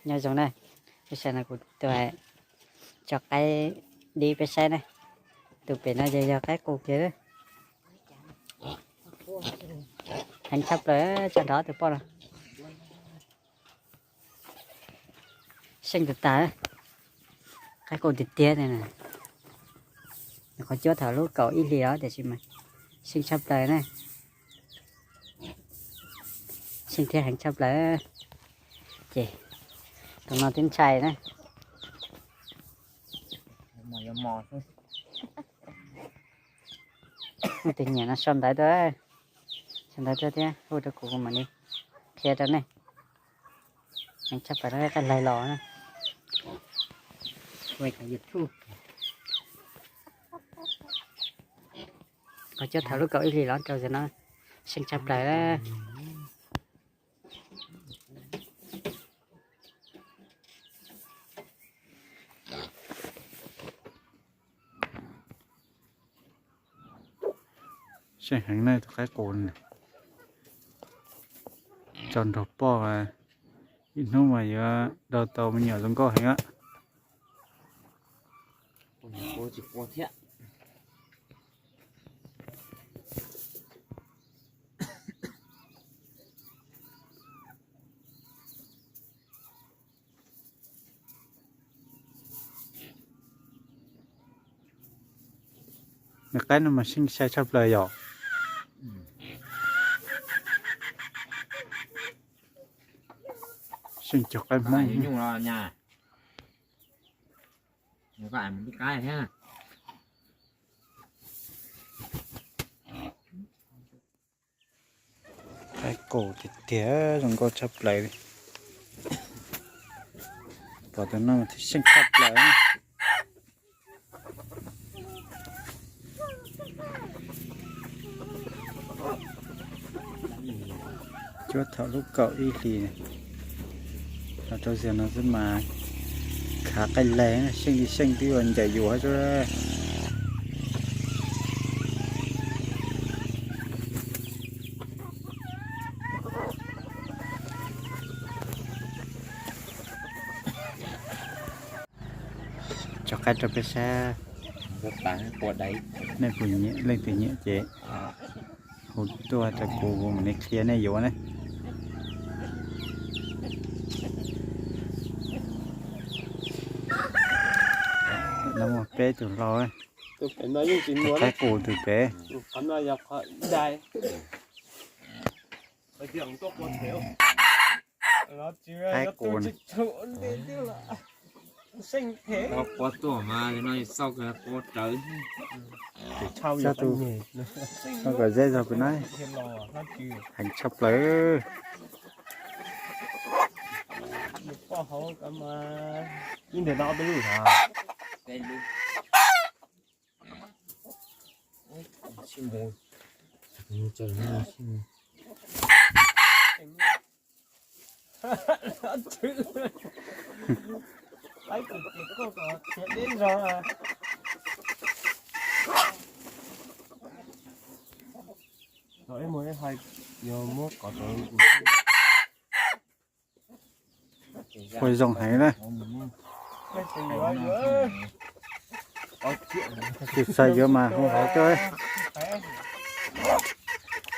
Nyob zoo na, ib sij no kuv tus tso qaib dib peb saib na. Tus pem no ces yog qaib qus kiag. Heev tshaj plaws, tso nrov tus poj no. Seej tag tag, qaib qus tiag tiag li na. Nws qhov cuab thaum lub kaum ib hlis os tiam sis mas seej tshaj plaws na. Seej thiab heev tshaj plaws. Ces tus no twb ntshai na. Leej twg nyiam no sau ntawv tuaj, sau ntawv tuaj thiab hu rau kuv, kuv mam li qhia rau nej. Heev tshaj plaws, qaib laig los na. Qhov cuab thaum lub kaum ib hlis los rau zaum no seej tshaj plaws. Seej heev na tus qaib qus. Tso nrog poj, ib hnub mas yuav dau tau me nyuam zoo nkauj heev. Nws qaib no mas seej sai tshaj plaws yom. Seej cog qaib Hmoob. Qaib qus tiag tiag, zoo nkauj tshaj plaws li. Pom tus no mas thiaj seej tshaj plaws. Cuab thaum lub kaum ib hlis los rau zaum no xwb mas khav qaij laig, seej li seej twb ua ncaws yuav xwb. Tso qaib rau peb saib. Nej puas nyiam, leej twg nyiam ces hu tuaj rau kuv, kuv mam li qhia nej yuav ne. No muaj peb tus hlau, tus qaib qus tus pem. Qaib qus. Qos tuaj mas no xauj kawg qos rawv. Xauj tus, xauj kom zeb zog pem na. Heev tshaj plaws. Ua zoo heev na. Tus xav yuav mas hu hauv tuaj,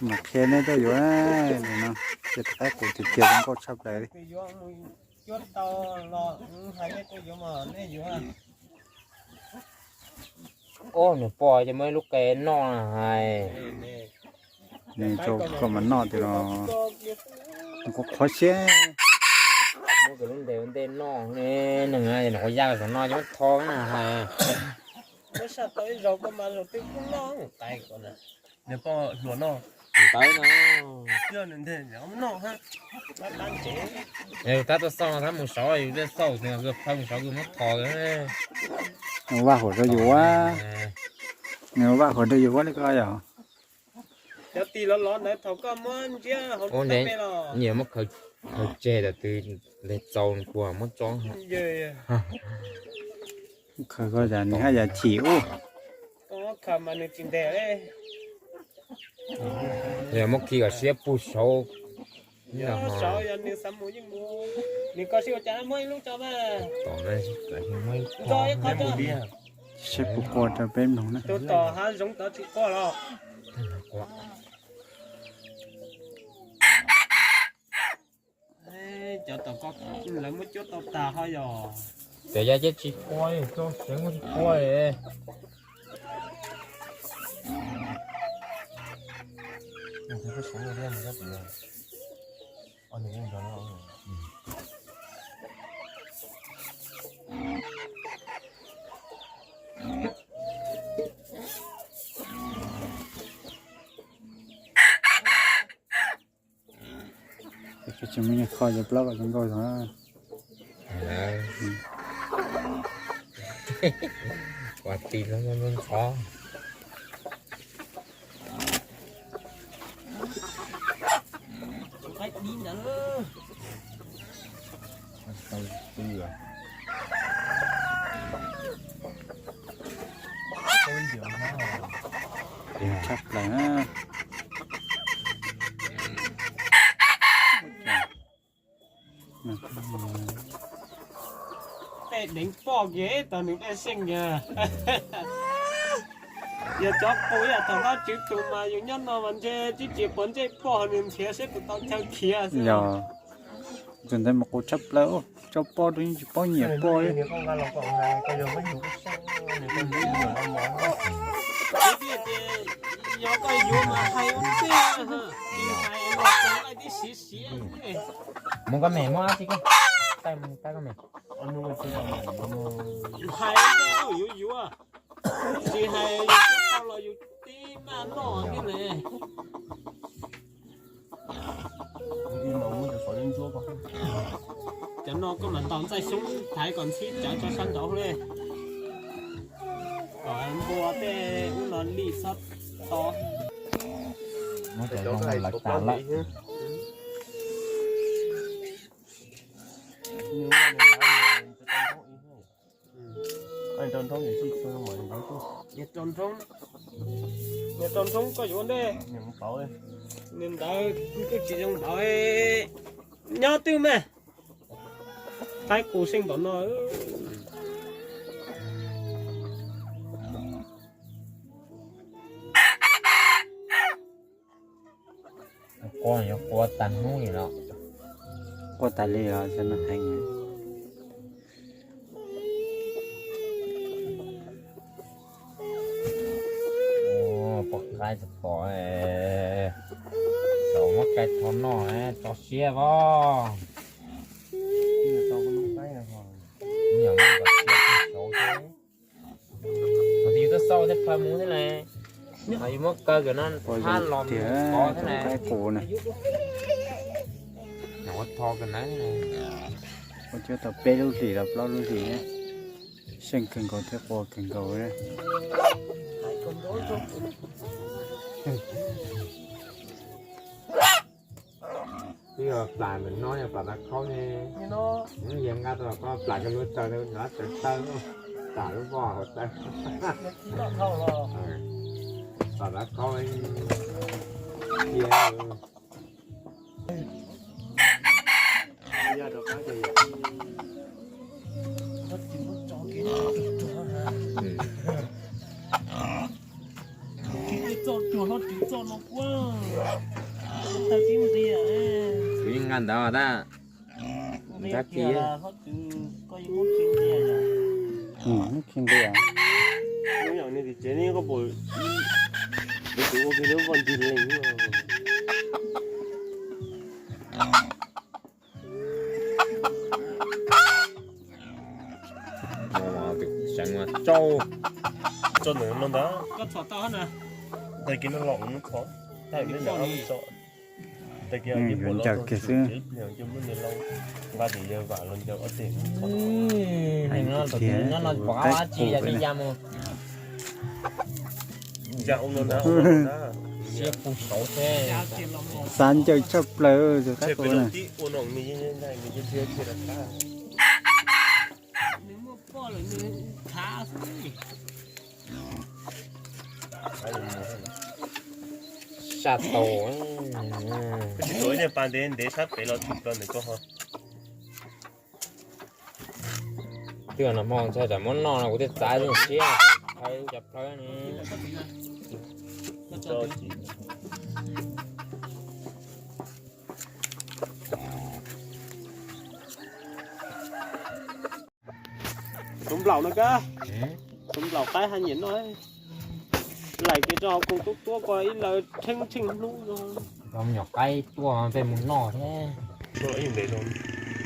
mam qhia nej tuaj yuav. Nim no ces qaib qus tiag tiag zoo nkauj tshaj plaws li. Ub, nws pom ces muaj ib lub qe noj hais. Nws rau koj mas noj tiag los nws kuj qhuav siab. Muab kws lub ntes ua ntej noj ne, nws nws quav yaj saum no ces muab tho na hais. Ntawd no. Yus tab tuaj xauj no, tab mus saud, yus tab xauj kws phaj mus saud kws muab tho. Nws vaj huam rau yus ua, nws vaj huam rau yus ua li ko yom. Nyiam muab khaws tseg tam twg leg txaus nws puas muab tso. Khaws ko tas nws haj yam chim ub. Yog muab khi kom siab puag saud. Saud yog nws xav mus yeej mus. Nws koj sib ua cas muab ib lub tso mas. Tom no muab ib qho. Seb puas qua rau peb mloog na. Tus tom hav zoov tod tsis qua los. Cov tom ko lawv muab cuab tau tas ho yog. Ces yaj ceb tsis qua, tso seev muab tsis qua. Peb tsis muaj nyiaj kho cov plaub kom zoo nkauj zog. Ua ti no ntxhov. Tshaj plaws na. Tej deev poj kiag tau nws dej seej kiag. Yog cov qus ib yam thaum hlob tswv tus mas yus nyob no mas ntshe tsis tsis quav ntsej poj nws nrhiav seb puas tau chaw khiav xwb. Yog, tus ntawd mas qus tshaj plaws, tso poj rau yeej tsis paub nyiam poj li. Yog koj yuav mas hais ua ntej, tsis hais los tib siv siv. Muab koj mem muab ab tsi koj, taij koj mem. Hais ua ntej yuav yuav, tsis hais yus tsis tau los yus tib maj noj thiab ne. Cov no koj mam ntaus ntxaij xyoob thaiv kom ntxhib cawv tso sab nraud li. Kom npua tej ub no li txhob to. Muab cov zoo no lawv tas lawm. Rau nroo, rau nroo koj yuav ntej. Nws ntawd twb tsis zoo npaum, nyob twg mas. Qaib qus seej npaum no. Qua yuav qua tag hnub li los? Qua tas li los xyov no heev. Poj qaib txog tom, tau muab cai tho noj, tso siab os. Yus twb xauj thiab pha mus thiab ne, yus muab kaw kawm no thab los mus kov thiab ne. Ua tho kawm na, ua cuab tau peb lub hlis los plaub lub hlis, seej kawg nkaus thiab qua kawg nkaus. Twb yog plam ntawm no yog plam tav khaub ne. Yog nqa tau koj plam koj lub taw, lub taw taw, plam lub voj hauv taw. Plam tav khaub cia. Txoj ruag hlob tswv txoj no kuab tag tib nqia. Kuv yeej nqa ntawd tas. Nqa kiag hlob tswv, koj yeej muab khi nqia. Muab khi nqia. Nws tim tsev ne koj pom, nws tus ua kiag lub voj ncig leeg. Seev mas tsau. Tso ntawm no ntag. Koj txhom tau na. Tag kis no los mus txhom. Tag kis no los mus txhom. Tag kis no los mus txhom. Nqa tim yawg vam los ncaws ob teg. Nyob no pom qab tsis yog li ya mus. Xav ncaws tshaj plaws tus qaib qus na. Saj tau. Kuv tsis tuav ib niag pas ntev ntev sab pem los tshwm plaws ntawm koj ho. Twb no hmo ntxhais tsam muab noj no kuv thiaj txav zoo siab. Plhaw cov plhaw ne. Tus nplaum no kab, tus nplaum qaib haj nyiam noj. Laim kiag rau hauv koog tub tuab ko ib lawv tsheej tsheej hnub no. Cov me nyuam qaib tuaj peb mus noj thiab.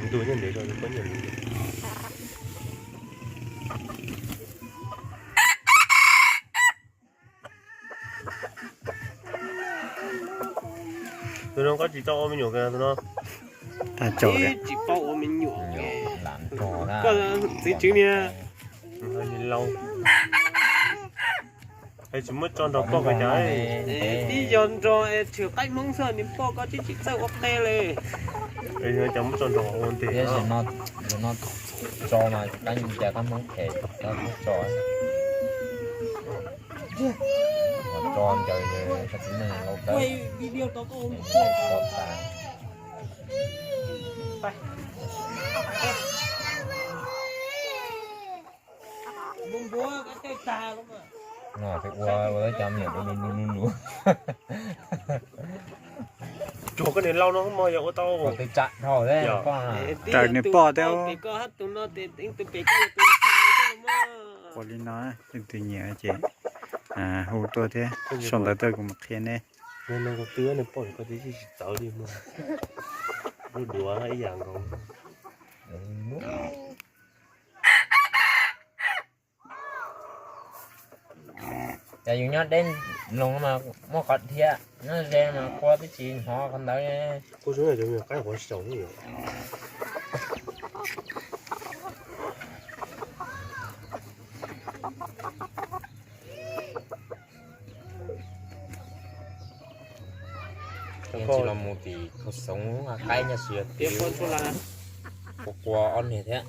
Ntuj nyob ntev rau, koj nyiam. Tus no koj tsis tau ua me nyuam kiag tus no. Tsis paub ua me nyuam. Koj txiv tswv niag. Tsis muab tso nrog poj kiag cas. Tib yog nrog tshwm qaib hmoob xwb, niag poj koj tsis txawj ua qe li. Cas muab tso nrog ua ntej no. Tso mas qab cas qab hmoob phem, qab hmoob tso. Tso ncaws, tso txiv neej laus tawb. Tso tas. No twb ua ua cov me nyuam lus lus lus lus. Tsuag koj niam laus no mo yog ua tau. Twb tsam dhau thiab poj. Raws nws poj thiab. Ua li no, leej twg nyiam ces hu tuaj thiab, sau ntawv tuaj kuv mam qhia nej. Nws poj koj twb tsis txawv li, lub duav ib yam nkaus. Yog yus nyob deb mloog mas muab qhov dhia, nyob ze mas qua twb tsis hnov qhov ntawd. Kuv xav cov me nyuam qaib quav saum. Tsis los mus tim khaum xoov qaib nyob si tias qua qua ob niag thiab.